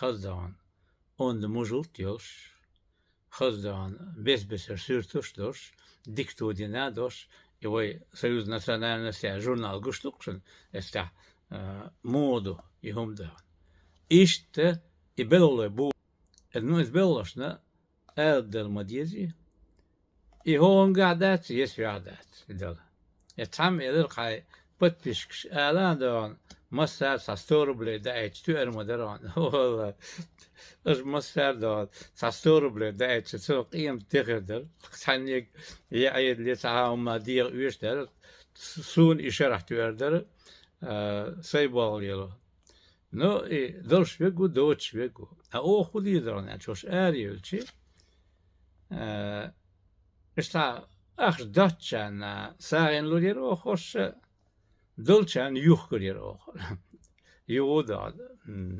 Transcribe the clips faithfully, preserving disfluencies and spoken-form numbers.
хаза догӀна онда мужалт йолуш, хаза догӀна бес-бесара суьрташ а долуш, дикту дина а долуш, и вай «Союз национальностей» журнал гуш ду-кх шуна, эццахь, а, муха ду и хӀума догӀна. Иштта и белхалой бу, э, ну, иза белхалошна ала дала ма дезий, и хӀокхунгахь дац, и эсвехь дац, и дала. Я цхьамма элира, хьайн подписчикаш ала а догӀна, массара цхьа сто рублей даийча тоьар ма дара хьуна. Валла, аша массара догӀна, цхьа сто рублей даийча, цо къемат де хир дара. Цхьаннега я Ӏедале цхьа хӀума деха оьшуш дара, суна и шарахь тоьар дара, а, сайн болх лело. Ну, и долуш верг ву, доцуш верг ву. Ткъа оха хӀун дийр дара аьлча, аша арайевлчи, а, иштта ахча доцучарна сагӀина лур яра оха, хӀорш долчарна юхкур яра оха. Юха а догӀу, м,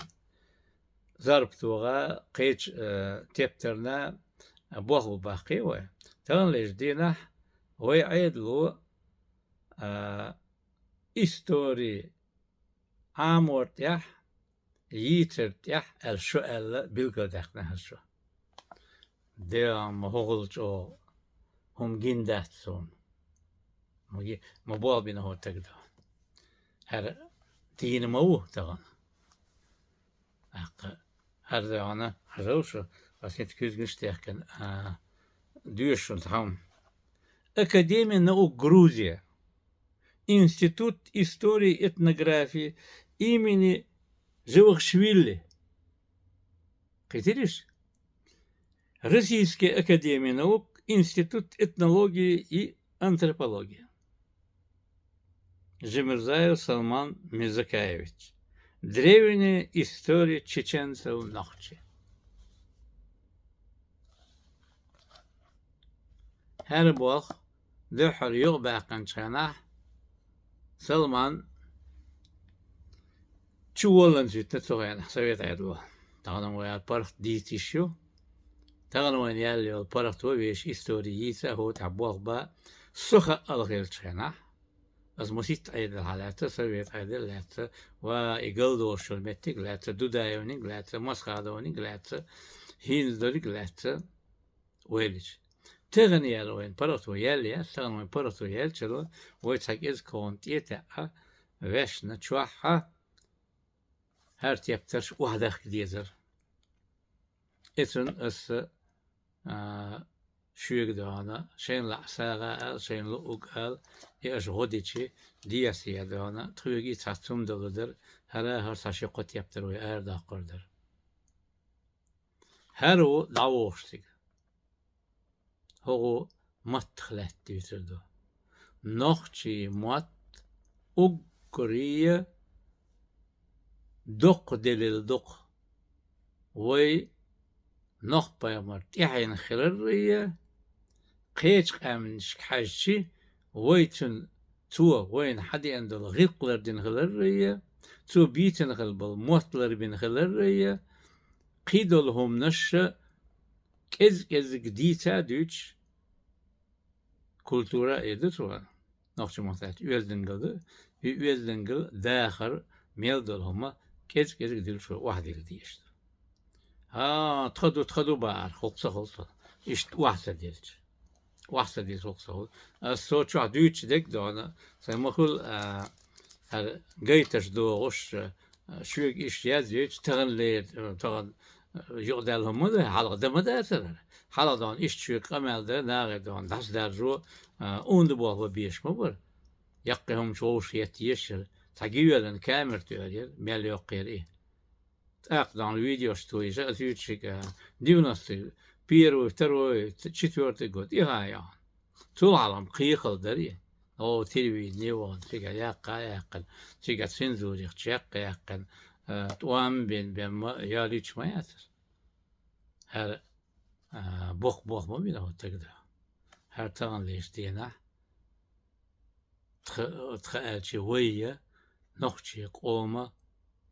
зарп тоха, кхечу, а, тептарна болх бан баккхий вай. Таханлерчу дийнахь вай Ӏедало, а, истори Ӏамор тӀехь, йийцар тӀехь аьлла шо аьлла билгалдаьккхина хӀара шо. Дела, ма хӀокхул чӀогӀа хӀума гина дац суна. Ма ги-, ма болх бина хӀокху стага дан. ХӀара дийна ма ву тахана. ТӀаккха хӀара догӀна, хьажал шу, ас хӀинца куьзганаш а техкина, а, доьшу шуна цхьа хӀума. Академия наук Грузия. Институт истории и этнографии имени Живахшвили. Кхийтирий шу? Российская академия наук, Институт этнологии и антропологии. Жимирзаев Салман Мирзакаевич. Древняя история чеченцев Нохчи. ХӀара болх дуьххьара юкъабаьккхинчу хенахь Салман чуволланца витина цу хенахь Совет Ӏедало. Тахана вай паргӀат дийца йиш ю. Тахана вайна яьлла йолу паргӀато вешан истори йийца а, хӀокху тӀехь болх бан а, со хаъал хиллачу хенахь, аса масийтта Ӏедал хьалаьцна, Совет Ӏедал лаьцна, ва и галдолуш йолу меттиг лаьцна, Дудаевниг лаьцна, Масхадовниг лаьцна, хӀинца дерриг лаьцна. Вайлича. Тахана яьлла вайна паргӀато яьлла яц, тахана вайна паргӀато яьллачул вай цхьа кӀезиг хӀума тӀе а таьӀна, ваьшна чохь а хӀара тептарш охьадахка дезара. Эцунна аса, а, шуьга догӀна, шайна лаахь сагӀа ала, шайна луъург ала, и аша гӀо дичи, дехьа догӀна, тхоьга и цхьацца хӀума далур дара, хӀара а хӀара цхьа ши-кхо тептар вай арадоккхур дара. ХӀара ву дӀавогӀуш цига. ХӀокху маттах лаьтта дуьйцур ду. Нохчийн мотт уггаре доккха делила дукха. Вай Нохч-пайхамар тӀаьхьенах хиларрий, кхечу къаьмнашка хьаьжчи, вай цуьнан, цо вайна хьадеана долу гӀиллакх лардина хиларрий, цо бийцина хилла болу мотт ларбина хиларрий, кхидолу хӀуманаш кӀез-кӀезиг дийца а дуьйцуш, культура а эр ду цо, нохчийн мотт аьлча, оьздангалла ду, и оьздангалла, дахар, мел долу хӀума кӀез-кӀезиг дилла шо охьадилла дезаш ду. ХӀа, тхан ду, тхан ду бахара, хӀокху ца хуьлу со. Иштта охьа ца дилча. Охьа ца дилча хӀокху ца хуьлу. Аса со чохь дуьйцуш дерг а догӀна, сайн ма хуьлу, а, хӀара гайташ догӀуш, а, шуьга иштта язвича, тахана лер, а, тахана, а, юкъадаьлла хӀума ма ду, хьалха дан ма дацара хӀара. Хьалха догӀна иштта шуьга къамел дан, нахе догӀна дӀасадаржо, а, унда болх бан безаш ма бара. Яккхий хӀума чу вовшахъетта езаш яра. Цхьа гивеллан камера тоьар яра, мел йоккхура и. ТӀаккха догӀна видеош тухуш, аса юьйцуш шига, девяносто первый, второй, четвёртый год, и хьан яхана. Цул хьалха-м кхехалла дара и. О, телевидение вахана, цигахь яккха а яьккхина, цигахь цензурих чекх а яьккхина, э, тӀом а бина, бен ма, ялийча ма яцара. ХӀара, а, боккха болх ма бина хӀокху стага. ХӀара таханлерчу дийнахь тха, тхан аьлча, вай я нохчийн къоман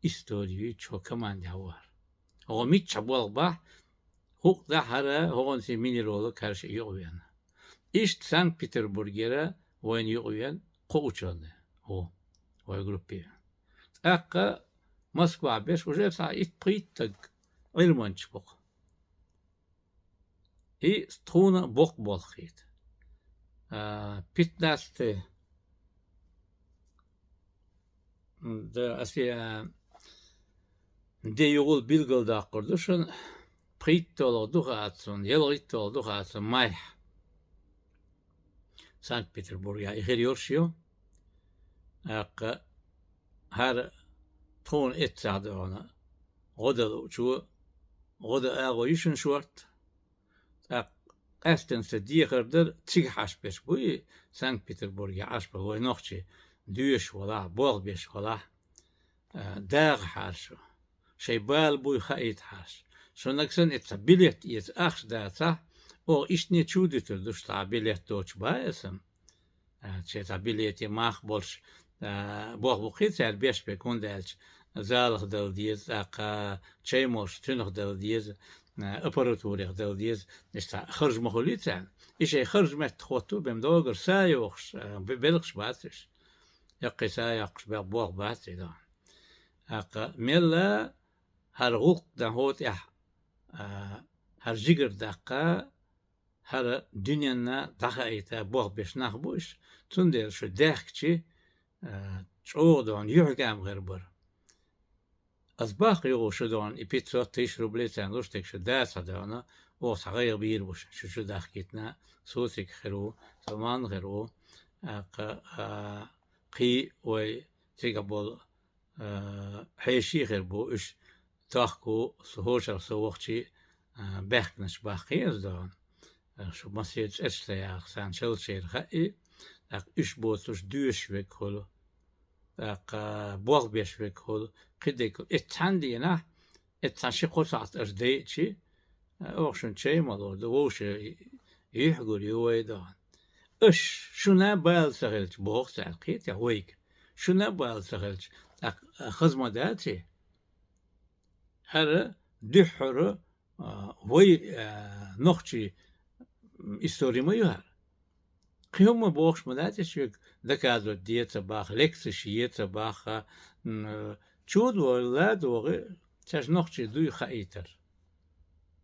истори юьйцуш хӀокху командехь ву хӀара. ХӀокху миччахь болх бахь, хӀокху тӀехь хӀара, хӀокхунца минералог хӀара шиъ юкъавеана. Иштта Санкт-Петербургера вайна юкъавеана кхо учёный ву, вай группе. ТӀаккха Москвахь беш уже цхьа итт-пхийтта стаг Ӏилманча бу-кх. И тхуна боккха болх хийта. А, пятнадцатый М, да, ас я де югъул билгалдаккхар ду шуна, пхийтталгӀа ду хацун, ялхитталгӀа ду хацун майхь. Санкт-Петербургехь и хир йолуш ю. ТӀаккха хӀара тхуна эццахь догӀана гӀо дан луучо, гӀо дан агӀо ю шуна шорта. ТӀаккха къаьстина сан дехар дара, цига хьажа берш бу и Санкт-Петербурге Ӏаш бара вай нохчий, доьшуш валахь, болх беш валахь, а, дахахьара шу. Шайн бала буй хаийтахьара шу. Шуна санна и цхьа билет эца ахча дацахь, оха иштта чу дуьтур ду шу, цхьа билет доцуш бан аса. А, шайн цхьа билете мах болуш, а, болх бу-кх и цара беш берг, хӀунда аьлча залах дала деза, тӀаккха чай молуш цуьнах дала деза, а, аппаратурех дала деза, иштта харж ма хуьлий царна. И шайн харж меттах хӀотто бен догара са йохуш, а, бе-, белхаш бац уьш. Яккхий са йоккхуш бен болх бац и догӀана. ТӀаккха мелла хӀара гӀуллакх дан хӀотӀехь, а, хӀара жигара даккха, хӀара дуьненна дӀахаийта болх беш нах бу уьш, цундела шу даьхкичи, а, чӀогӀа догӀана юьхькӀам хир бара. Ас баккха юха шу догӀана и пятьсот тысяч рублей царна луш дерг шу дацахь догӀана, оха цхьа гӀайгӀа бийр бу шуна, шу чу дахкийтина, со цига хир ву, со ма хир ву, а, кха, а, кхий вай цига болу а, хьеший хир бу уьш, тохку со хӀошах со вахчи, а, баьхкинарш баккхий аса догӀана. А, шу массеран цӀераш ца яхаш, царна шалшера хаьий, тӀаккха уьш боцурш доьшуш верг хуьлу, тӀаккха болх беш верг хуьлу, кхидерг хуьлу. Эццхьана дийнахь, эццхьана ши-кхо сахьт аша дайчи, а, оха шуна чай ма лур ду, вовшийн юьхь гур ю вай догӀана. Аша шуна бала ца хилча, боху цара кхетахь вайга. Шуна бала ца хилча, тӀаккха хаза ма дац и. ХӀара дуьххьара, а, вай, а, нохчий, м, истори ма ю хӀара. Кхин хӀумма бохуш ма дац и, шуьга доказывать де ца боху, лекцеш е ца боху, м, чудо ладогӀи, цаьш нохчий дуй хаийтар.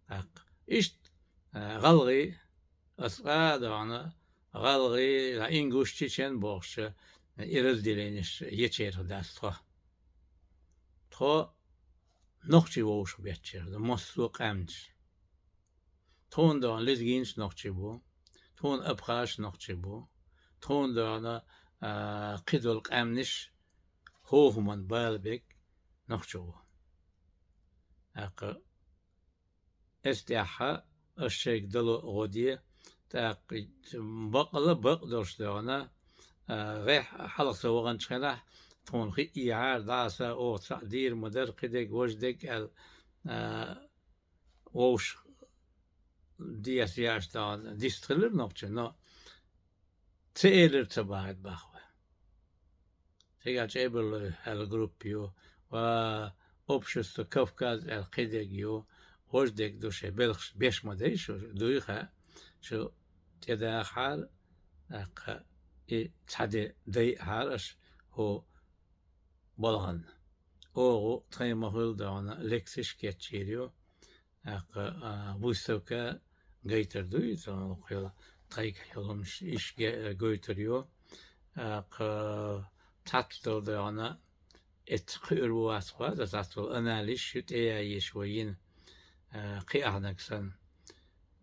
ТӀаккха иштта, а, гӀалгӀай, аса къа а догӀана, гӀалгӀай, а, ингуш, чечен бохуш, и разделенеш, ечерах дац тхо. Тхо нохчий вовшах беттера ду, массо а къаьмнаш. Тхуна догӀана лезгинаш нохчий бу, тхуна абхазаш нохчий бу, тхуна догӀана, а, кхидолу къаьмнаш, хӀо хӀуманна бала берг нохчо ву. ТӀаккха эс тӀехь аш шайга дало гӀо де, тӀаккха бакъала бакъ долуш догӀана, а, гӀехь хьалха со ваханчу хенахь, тхуна хи ийхьара, дӀаса оха цхьаъ дийр ма дара, кхидерг, важдерг аьлла, а, вовшах деза яш догӀана дист хилира нохчо, но ца элира ца бахийта боху вай. Цигахь ЧӀебарлой аьлла группа ю, ва Общество Кавказ аьлла кхидерг ю, важдерг ду, шайн белхаш беш ма дай шу, дуй хаьа, шу тӀедахахьара, тӀаккха и цхьа де дайахьара аша хӀо балханна. Оха тхайн ма-хуьллу догӀана лекцеш кечйийр ю, тӀаккха, а, выставка гайтар дуй, цунах йолу тхайгахь йолу хӀумнаш иш ге-, гойтур ю. ТӀаккха цхьацца долу догӀана эцца кхуьур ву вац хьо, аса цхьацца волу анализш ю тӀеяйеш вай йина, а, кхиахнаг санна.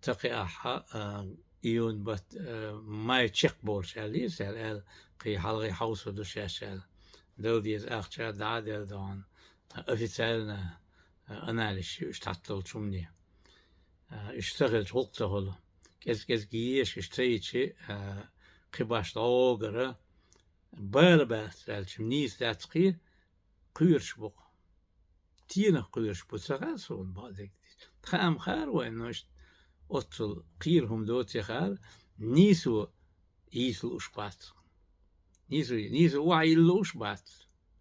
Ца кхиахь, а, июнь бат-, а, май чекхболуш аьлла, йисар аьлла, кхин хьалхе хьовсур ду шаьш аьлла. Дала деза ахча дӀа а делла догӀана, официально, а, анализш ю уьш цхьацца долчу хӀумане. А, уьш ца хилча, гӀуллакх ца хуьлу. КӀезиг-кӀезиг езаш уьш ца йичи, а, кхин башха дӀогара, бала бац аьлча, нийса дац кхин, кхоьруш бу-кх. Стенах кхоьруш бу ца хаьа суна бакъдерг. Хаам хаар вайна, но иштта оццул кхийра хӀума доций хаар, нийсо йийса лууш бац. Нийсо, нийсо охьайилла лууш бац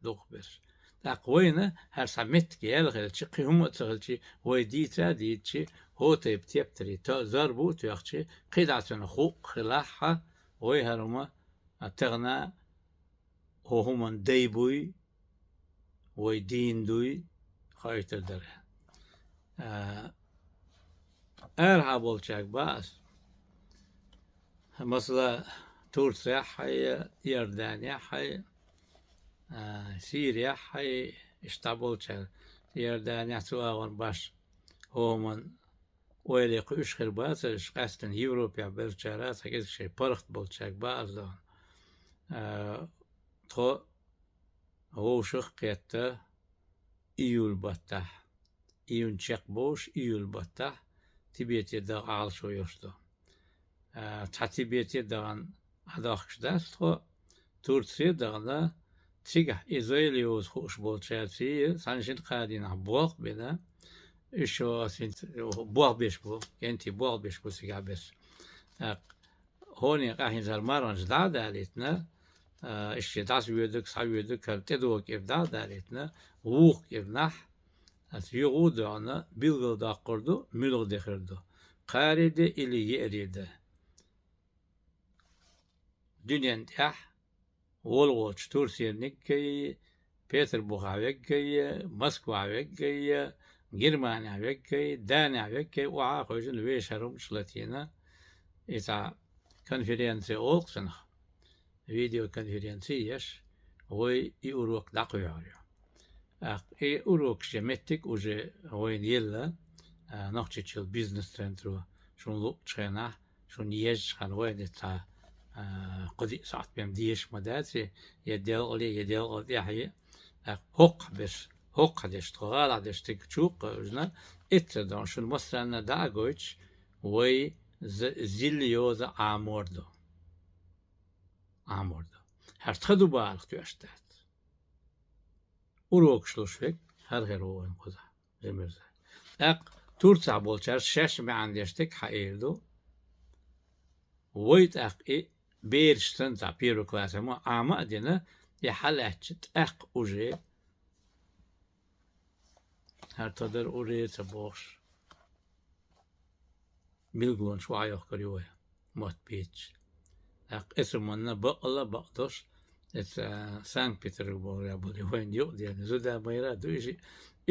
дукхахберш. ТӀаккха вайна хӀара схьа меттиг яьлла хилча, кхин хӀума а ца хилчи, вай дийца а дийцичи, хӀо тайпа тептарий то-, зорбу а тоьхчи, кхидӀа цунах хукъ хилахь, вай хӀара хӀума, а, тахана хӀо хӀуманна дай буй, вай дийна дуй, хоуьйтур дара. А, арахьа болчаьрга бац аз. Масала, Турцехь хьай, Иорданехь хьай, а, Сирехь хьай, иштта болчаьрга. Иорданехь цу агӀор баш хӀуман ойла кхуьуш хир бацараш, къаьстина Европехь берчара, цхьа кӀезиг шайн паргӀат болчаьрга бац аз дохна. А, тхо вовшах кхетта июль баттахь, июнь чекхбовш, июль баттахь Тибете даха Ӏалашо йолуш ду. А, цхьа Тибете дахана Ӏадохкуш дац тхо, Турце дахана, цигахь и зайла йоза хууш болчаьрций, цхьана шина-кхаа дийнахь болх а бина, уьш шо синца болх беш бу, кӀентий болх беш бу цигахь берш. ТӀаккха хӀоне къахьийна цара марханаш дӀа а далийтина, а, иштта дӀасавоьдург, схьавоьдург, хӀара тӀедогӀу кӀира дӀа а далийтина, вукху кӀирнахь, аса юха а доьгӀна, билгалдоккхур ду, муьлха де хир ду. Кхаре де или еаре де. Дуьнен тӀехь волу волчу Турцерниг а, Петарбухехь верг а, Москвахь верг а, Германехь верг а, Данехь верг а, охьа а хевшина, вешан хӀара хӀуманаш латийна. И цхьа конференция олу-кх цунах, видеоконференция еш, вай и урок дӀакхоьхьур ю. ТӀаккха и урокаш я меттиг уже вайна елла, а, Нохчийчоьнан бизнес-центро шуна луучу хенахь, шуна езачу хенахь вайна цхьа, а, кхо-диъ сахьт бен дезаш ма дац, я делкъале, я делкъал тӀаьхье. ТӀаккха хӀокхахь берш, хӀокхахь дерш, тхо гӀалахь дерш цига чу а кхевжина, эццара дохна шуна массарна дӀа а гойтуш, вай з-, зилла йоза Ӏамор ду. Ӏамор ду. ХӀара тхан ду бахарх тоьаш дац. Урокаш луш верг хӀара хир ву вайн кхузахь, жимирза. ТӀаккха Турцехь болчаьрца шаьш маьӀна деш дерг хьаийр ду. Вай тӀаккха и бераш санна цхьа первый класс ма Ӏама а дина, и хьалаьцча тӀаккха уже хӀара тхан дара уре а ца бохуш, билгалонаш охьайохкур ю вай, мотт бийцича. ТӀаккха эсу манна бакъалла а бакъдолуш, эца Санкт-Петербургехь болу вайна юкъадерг зуда-майра а ду, и шиъ,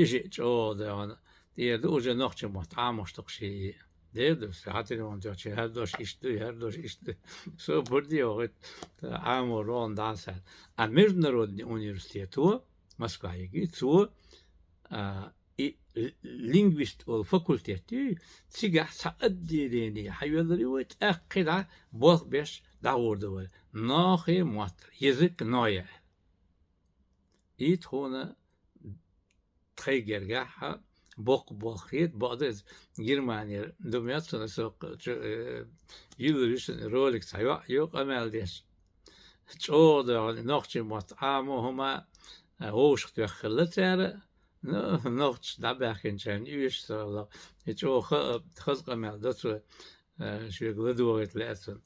и шиъ чӀогӀа догӀна. ТӀера ду уже нохчийн мотт Ӏамош дукха ший. Дера ду, хьан телефон тоьхча, хӀара дош иштта ду, хӀара дош иштта ду. Собар де вахийта, Ӏамо рогӀун дӀа а схьа. А международный университето, Москвахь йигий, цо, а, и л-, лингвист олу факультет ю, цигахь цхьа отделение хьайоьллур ю вай, тӀаккха дӀа болх беш дӀагӀур ду вай. Нохчийн мотт, язык Ноя. И тхуна тхайн гергахь а боккха болх хета, бакъда иза Германера ду моьтту суна, со кх-, чу-, э, йиллар ю шуна ролик цхьа йоӀ ю къамел деш. ЧӀогӀа догӀна, нохчийн мотт Ӏамо хӀума, а, вовшах тоьхна хилла цара, ну, нохчаша дӀабаьхкинчарна оьшуш ца хилла. И чӀогӀа ха-, хаза къамел до цо, а, шуьга ладогӀийта лаьа цунна.